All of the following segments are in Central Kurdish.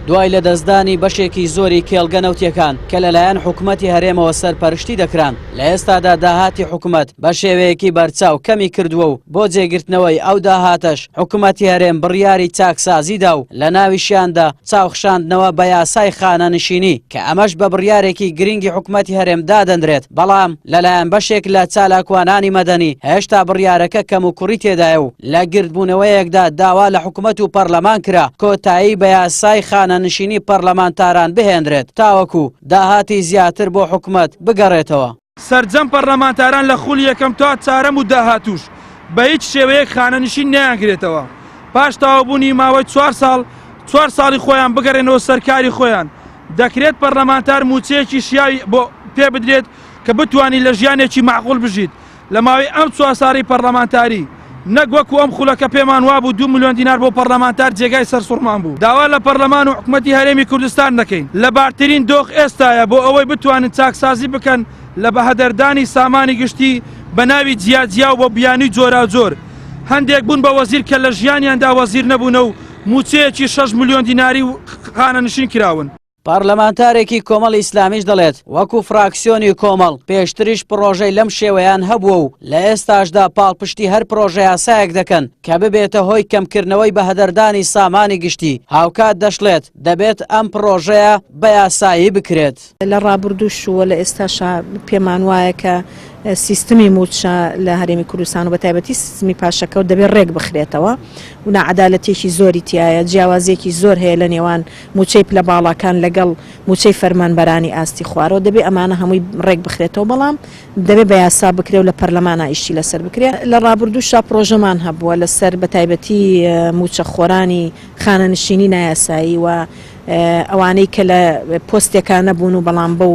دوای لەدەستدانی بەشێکی زۆری کێڵگە نەوتییەکان کە لەلایەن حکومەتی هەرێمەوە سەرپەرشتی دەکران، لە ئێستادا داهاتی حکومەت بە شێوەیەکی بەرچاو کەمی کردووە و بۆ جێگرتنەوەی ئەو داهاتەش حکومەتی هەرێم بڕیاری چاکسازی دا و لەناویشیاندا چاوخشاندنەوە بە یاسای خانەنشینی کە ئەمەش بە بڕیارێکی گرنگی حکومەتی هەرێم دادەنرێت، بەڵام لەلایەن بەشێک لە چالاکوانانی مەدەنی هێشتا بڕیارەکە کەموکوڕی تێدایە و لە گردبوونەوەیەکدا داوا لە حکومەت و پەرلەمان کرا کۆتایی بە یاسای خانەنشینی پەرلەمانتاران بهێنرێت تاوەکو داهاتی زیاتر بۆ حکومەت بگەڕێتەوە. سەرجەم پەرلەمانتاران لە خولی یەکەم تا چارەم و داهاتووش بە هیچ شێوەیەک خانەنشین نایانگرێتەوە پاش تەواوبوونی ماوەی چوار ساڵ چوار ساڵی خۆیان بگەڕێنەوە سەر کاری خۆیان دەکرێت پەرلەمانتار مووچەیەکی شیاوی بۆ پێ بدرێت کە بتوانی لە ژیانێکی مەعقول بژیت لە ماوەی ئەم چوار ساڵەی پەرلەمانتاری نەک وەکو ئەم خولەکە پێمان وابوو دوو ملیۆن دینار بۆ پەرلەمانتار جێگای سەرسوڕمان بوو. داوا لە پەرلەمان و حکومەتی هەرێمی کوردستان دەکەین لەبارترین دۆخ ئێستایە بۆ ئەوەی بتوانن چاکسازی بکەن لە بەهەدەردانی سامانی گشتی بە ناوی جیا جیا و بە بیانوی جۆراوجۆر هەندێک بوون بە وەزیر کە لە ژیانیاندا وەزیر نەبوونە و مووچەیەکی شەش ملیۆن دیناری و خانەنشین کراون. پەرلەمانتارێکی کۆمەڵی ئیسلامیش دەڵێت، وەکو فراکسیۆنی کۆمەڵ پێشتریش پڕۆژەی لەم شێوەیان هەبووە و لە ئێستاشدا پاڵپشتی هەر پڕۆژەیاسایەک دەکەن کە ببێتە هۆی کەمکردنەوەی بەهەدەردانی سامانی گشتی، هاوکات دەشڵێت، دەبێت ئەم پڕۆژەیە بە یاسایی بکرێت. لە ڕابردووش و لە ئێستاشا پێمان وایە کە سیستمی مووچە لە هەرێمی کوردستان و بە تایبەتی سیستمی پاشەکەوت دەبێت ڕێک بخرێتەوە و ناعەدالەتییەکی زۆری تیایە، جیاوازییەکی زۆر هەیە لە نێوان مووچەی پلە باڵاکان لەگەڵ مووچەی فەرمانبەرانی ئاستی خوارەوە، دەبێ ئەمانە هەمووی ڕێک بخرێتەوە، بەڵام دەبێ بە یاسا بکرێ و لە پەرلەمانا ئیشی لەسەر بکرێ. لە ڕابردووشا پڕۆژەمان هەبووە لەسەر بە تایبەتی مووچەخۆرانی خانەنشینی نایاسایی و ئەوانەی کە لە پۆستێکا نەبوون و بەڵام بەو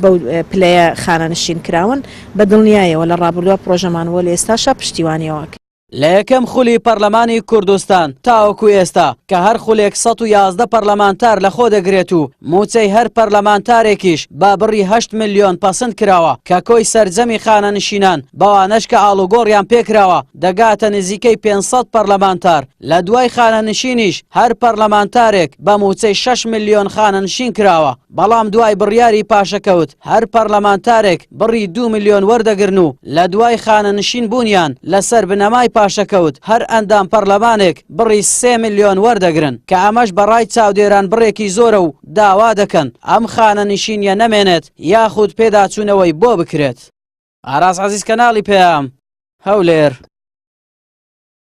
بەو پلەیە خانەنشین کراون، بە دڵنیایەوە لە ڕابردووا پڕۆژەمان بووە لە ئێستاشا پشتیوانی ئەوە ئەکەین. لە یەکەم خولی پەرلەمانی کوردستان تاوەکو ئێستا کە هەر خولێک 111 پەرلەمانتار لەخۆ دەگرێت و مووچەی هەر پەرلەمانتارێکیش بە بڕی هەشت ملیۆن پەسند کراوە کە کۆی سەرجەمی خانەنشینان بەوانەش کە ئاڵوگۆڕیان پێکراوە دەگاتە نزیکەی 500 پەرلەمانتار لە دوای خانەنشینیش هەر پەرلەمانتارێک بە مووچەی شەش ملیۆن خانەنشین کراوە بەڵام دوای بڕیاری پاشەکەوت هەر پەرلەمانتارێک بڕی دوو ملیۆن وەردەگرن و لە دوای خانەنشین بوونیان لەسەر بنەمای پاشەکەوت هەر ئەندام پەرلەمانێک بڕی سێ ملیۆن وەردەگرن کە ئەمەش بە ڕای چاودێران بڕێکی زۆرە و داوا دەکەن ئەم خانەنشینیە نەمێنێت یاخود پێداچوونەوەی بۆ بکرێت. ئاراس عەزیز کەناڵی پەیام، هەولێر.